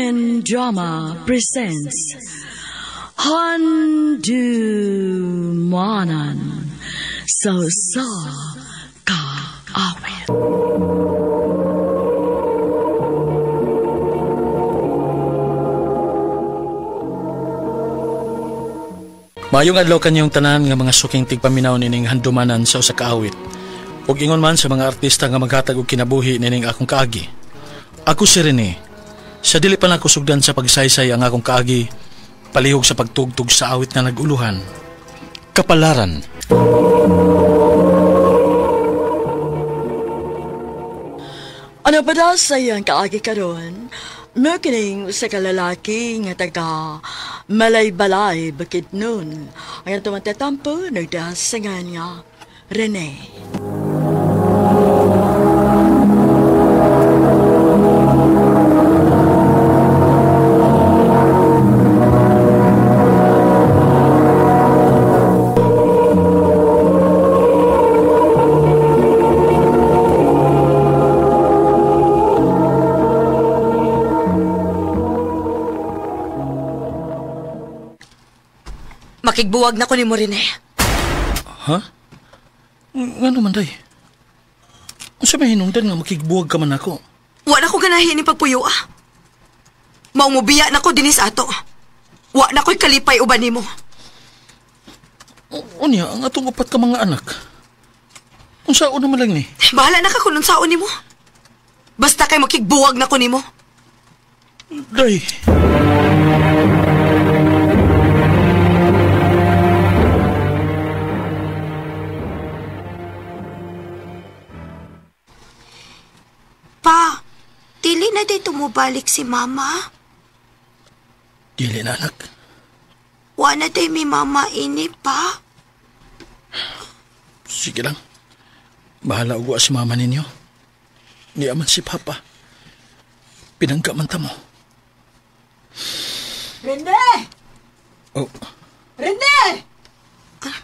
Philippine Drama presents Handumanan sa Usa Ka Awit. Maayong adlaw kanyong tanan nga mga suking tigpaminaw nining handumanan sa usa ka awit. Ug ingon man sa mga artista nga maghatag og kinabuhi nining akong kaagi. Ako si Rene. Sa dili pa nako sugdan sa pagsaysay ang akong kaagi, palihog sa pagtugtog sa awit nga naguluhan. Kapalaran. Ano ba daw sa iyang kaagi karon? Mukining sa kalalaki nga taga Malaybalay, Bukidnon. Ang atong tatampo nagdasangan nga Rene. Makigbuwag na ko ni mo, Rene. Ha? Nga naman, day? Unsa may hinungdan nga makigbuwag ka man ako? Wa na ko ganahin ni pagpuyo, ah. Maumubiya na ko dinis ato. Wa na ko'y kalipay uban nimo. Unya, ang atong upat ka mga anak. Unsaon naman lang ni? Bahala na ka kung unsaon nimo. Basta kay makigbuwag na ko nimo. Day. Pa, dili na day tumubalik si mama. Dili na, anak. Wa na day mi mama ini, pa. Sige lang. Bahala ugwa si mama ninyo. Niya man si papa. Pinangga man ta mo. Rene! Oh. Rene! Ah,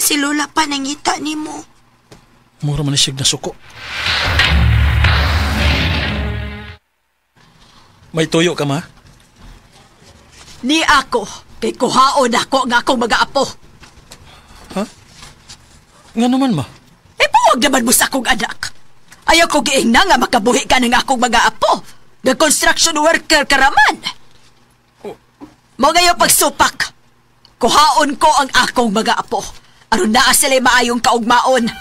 si Lola pa nangita ni mo. Mura man siyag nasuko. May tuyo ka, ma? Ni ako, kay kuhaon ako nga akong mag-aapo. Ha? Nga naman, ma? E buwag naman mo sa akong anak. Ayaw ko giing na nga makabuhi ka ng akong mag-aapo. Nag-construction worker ka raman. Oh. Mo ngayon pagsupak. Kuhaon ko ang akong mag-aapo. Aron naa sila'y maayong kaugmaon.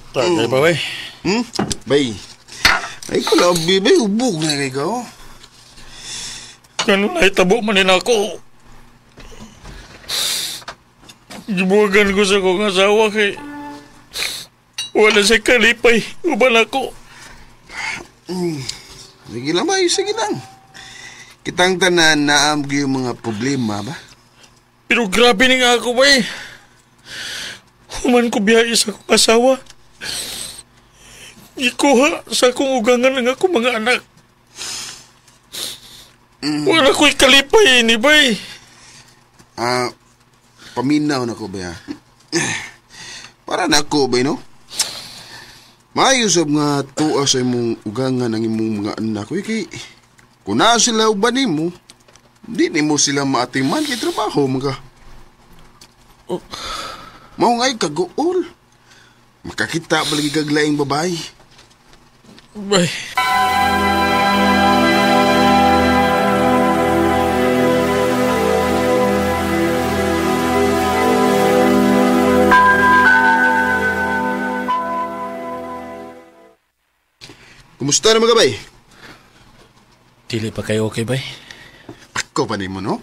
Tagay ba, bay? Hmm? Bay. Ay, kalabi, bay. Ubog na kay ka, oh. Ganun na itabo man nila ako. Gibuwagan ko sa kong asawa kay wala siya kalipay. Uban ako. Sige lang, bay. Sige lang. Kitang tanan naam yung mga problema, ba? Pero grabe ni nga ako, bay. Human ko biyahe sa akong asawa. Gikuha sa akong ugangan ang akong mga anak. Wala ko'y kalipay ni bay. Paminaw na ko ba? Para na ako ba, no? Maayos nga tuwa sa imong ugangan ang imong mga anak. Uy, kay kung naa sila uban nimo, di nimo sila maatiman kay trabaho mga. Oh. Mao nga'y kaguol. Makakita palagi kag laing babae. Bay. Kumusta na mga bay? Dili pa kayo okay, bay? Ako pa nimo, no?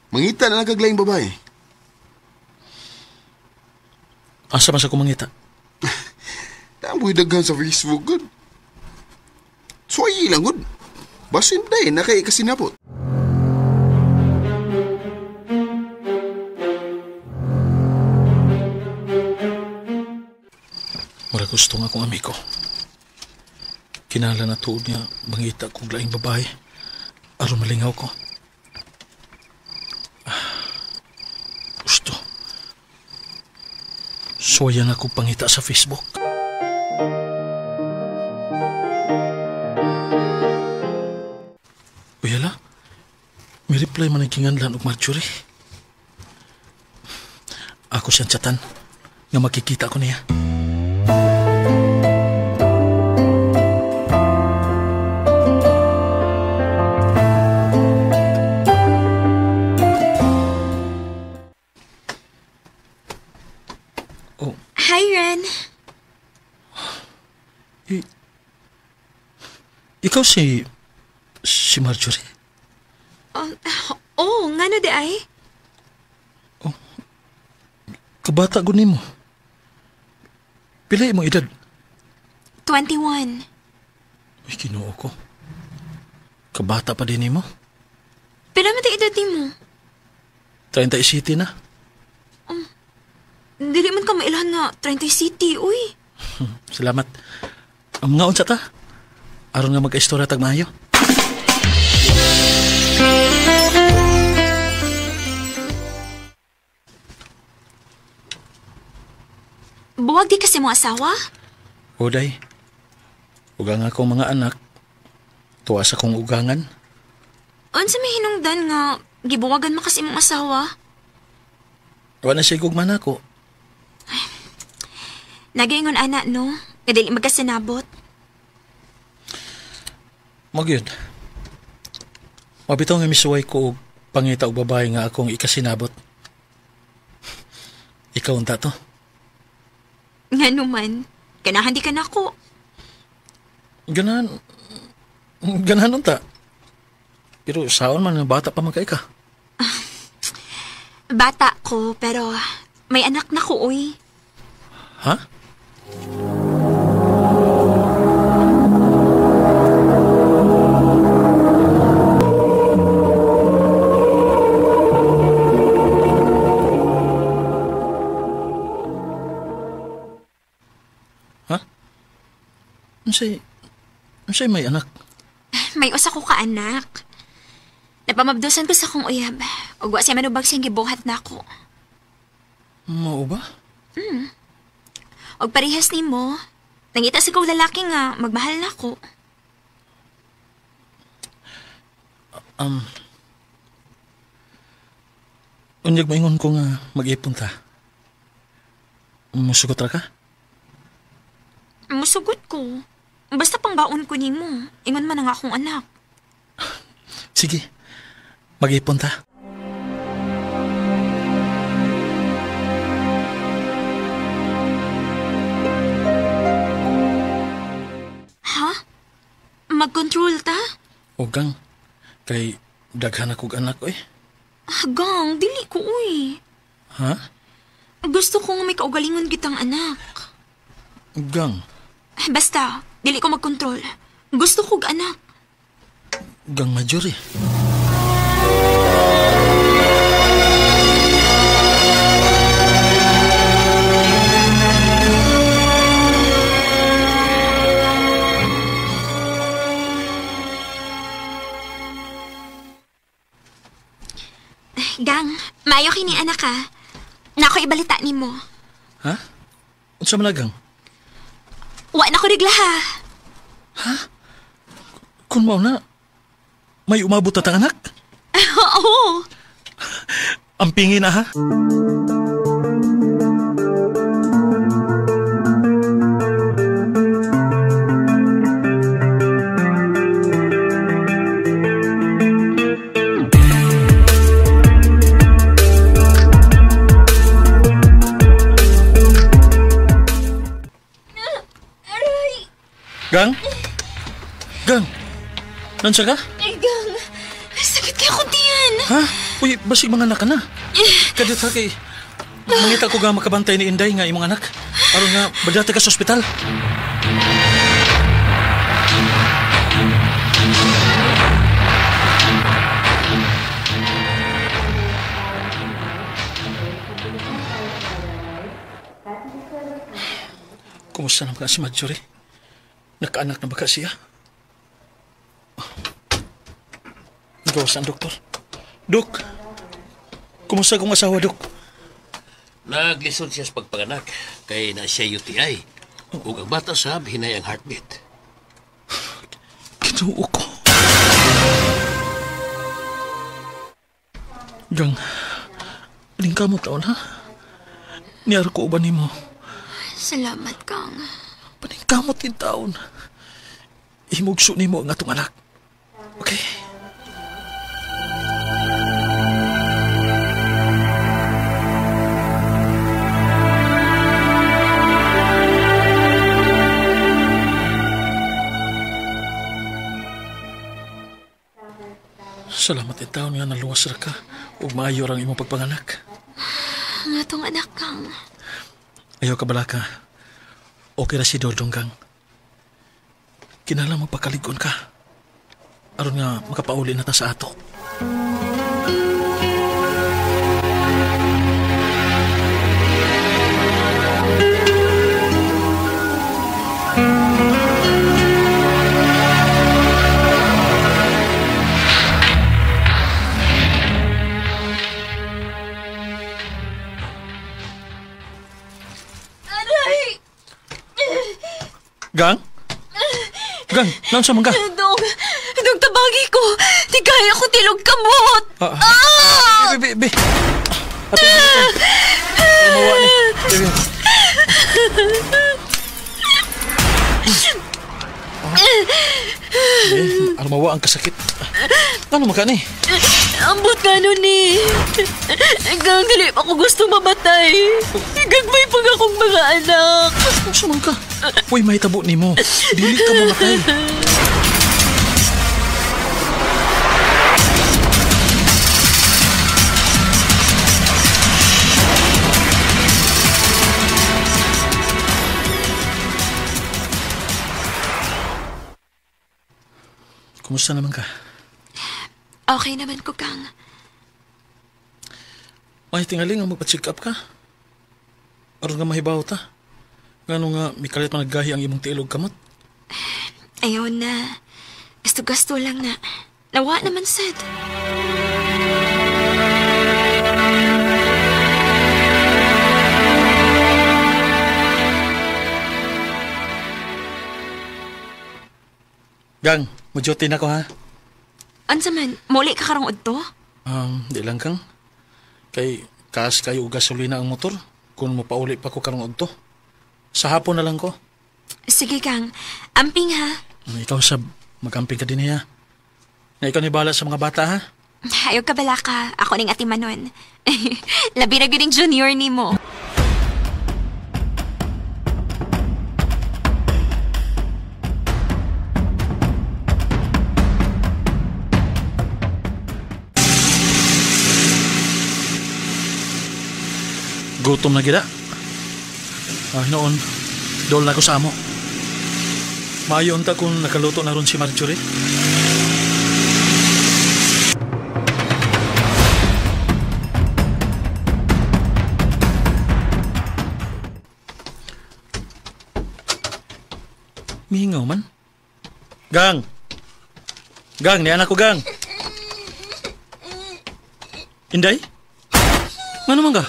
Mangita na lang kag laing babae. Asa man sa kumangita? Tamboy daghan sa Facebook, good. Suwayi lang, good. Basin day, nakay kasinapot. Mura gusto nga akong amigo. Kinala na tuod niya, mangita kong laing babae. Aron malingaw ko. Gusto. Suwayan ako pangita sa Facebook. Uyala, may reply man ang kinganlan og Marjorie. Ako siyang chatan nga makikita ko niya. Oh. Hi, Ren. Ikaw si Marjorie? Oh, ngano di ay? Oh, kabata ko nimo. Pila imong edad? 21. Ay, Ginoo ko. Kabata pa din nimo? Pila man edad nimo? 37 na. Dili man ka mailhan nga 37, uy. Salamat. Ang nga unsa ta? Aron nga magka-istorya tag maayo. Buwag di kasi mo asawa? Oday. Ugang akong mga anak. Tuwa sa kong ugangan. Unsa may hinungdan nga gibuwagan mo kasi imong asawa? Wa na siya gugma nako. Nagaingon ana no, nga dili magkasinabot. Magyud. Mabitaw nga misuway ko og pangita og babae nga akong ikasinabot. Ikaw unta to. Nga naman, ganahan di ka nako. Ganahan unta. Pero saon man nga bata pa man kay ka. Bata ko, pero may anak na ko, uy. Ha? Ha? Unsay may anak? May usa ko ka anak. Napamabdusan ko sa akong uyab. Ug wa siya manubag siyang gibuhat nako. Mao ba? Og parehas nimo, nangita sa kong lalaki nga magmahal nako. Unyag maingon ko nga mag-ipon ta. Musugot ra ka? Musugot ko. Basta pangbaon ko nimo. Ingon man ang akong anak. Sige. Mag-ipon ta. Ha? Mag-control ta? O gang, kay daghan akong anak eh. Gang, dili ko uy. Ha? Gusto ko nga may kaugalingon kitang anak. Gang. Basta, dili ko mag-control. Gusto kog anak. Gang Marjorie. Gang, maayo kini anak ka. Nako ibalita nimo. Ha? Unsa man gang? Wa na ko regla ha. Ha? Kun mao na, may umabot na tang anak? Oo. Ang pingi na ha? Gang? Gang? Nansa ka? Ay, Gang. Sakit kaya kong tiyan. Ha? Uy, basig mga anak ka na. Kadit ha kay... Mangita ko nga makabantay ni Inday nga imong anak. Aron nga, badata ka sa ospital. Kumusta naman ka si Marjorie? Nakaanak na ba ka siya? Gawas ang doktor. Dok! Kumusta akong asawa, Dok? Naglisod siya sa pagpanganak kay na siya UTI. Ug ang bata sab hinay ang heartbeat. Kinuo ko. Gang, aling ka mo taon ha? Niyar ko uban nimo. Salamat, Kang. Paningkamot din taon. Himugso nimo ang atong anak. Okay? Salamat din taon nga naluwas ra ka ug maayo ra ang imong pagpanganak. Ang atong anak, Kang. Ayaw ka bala ka. Okay ra si Dodong, Kang. Kinahanglan magpakaligon ka. Aron nga makapauli na ta sa ato. Aray! Gang? Gang, naunsa man ka? Dong, dong tabagi ko. Di kaya ko tilog kamot. Ah! Be, be, be. Ato, ato. Mawa ni. Be, be. Eh, mawa ang kasakit. Ano man ka ni? Ambot nga nun eh. Gang, dili pa ko gusto mamatay. Gagmay pag akong mga anak. Unsa man ka? Uy, may tabo nimo. Dili ka mamatay. Kumusta naman ka? Okay naman ko, Kang. May tingali nga magpa-check up ka. Aron nga mahibaw ta. Ngano nga mikalit man naggahi ang imong tiilog kamot? Ayaw na. Gasto-gasto lang na. Nawa naman sad. Gang, mo-duty na ko ha. Unsa man, muli ka karong udto? Di lang kang. Kay kaas kayo og gasolina ang motor kung mopauli pa ko karong udto. Sa hapon na lang ko. Sige, Kang. Amping ha. Ikaw sab, magamping ka din niya. Na ikaw ni bala sa mga bata ha. Ayaw ka bala ka. Ako ning ati Manon. Labi na gyud junior nimo. Gutom na gida. Noon, dol na ko sa amo. Maayo unta kung nakaluto na ron si Marjorie. Mihingaw man. Gang! Gang, niya anak ko, gang! Inday? Ano man ka?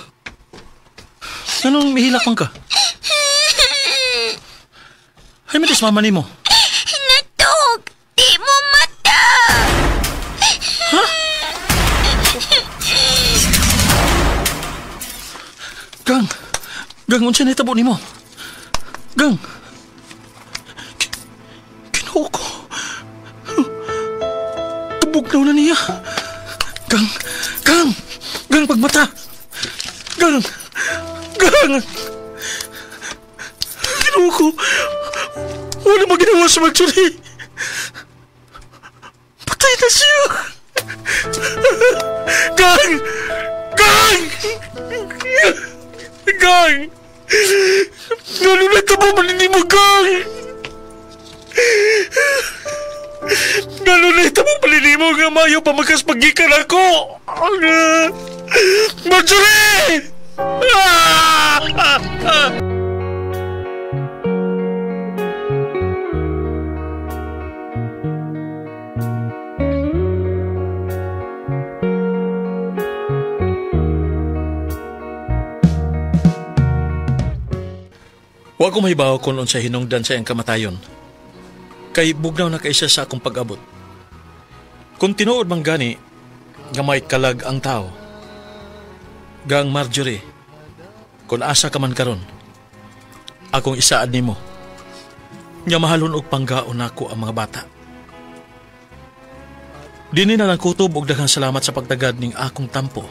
Anong mihilak man ka? Ay, matis mama nimo. Natog! Di mo mata! Ha? Gang! Gang, unsa na itabo nimo? Gang! Kinuha ko. Tubog na niya. Gang! Gang! Gang, pagmata! Gang! Gang! Kinuha ko. Wala mo ginawa sa Marjorie. Patay na siya. Gang! Gang! Gang! Ano na ito mo mo, gang? Ano na ito mo mo nga mayo pa magkaspagikan ako? Marjorie! Ah! Wa ko mahibaw kung unsa hinungdan sa iyang kamatayon. Kay bugnaw na kay siya sa akong pag-abot. Kung tinuod man gani, nga may kalag ang tao. Gang Marjorie, kung asa ka man karon, akong isaad nimo. Nga mahalon og panggaon nako ang mga bata. Dini na lang kutob og daghang salamat sa pagtagad ning akong tampo.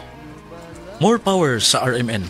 More power sa RMN.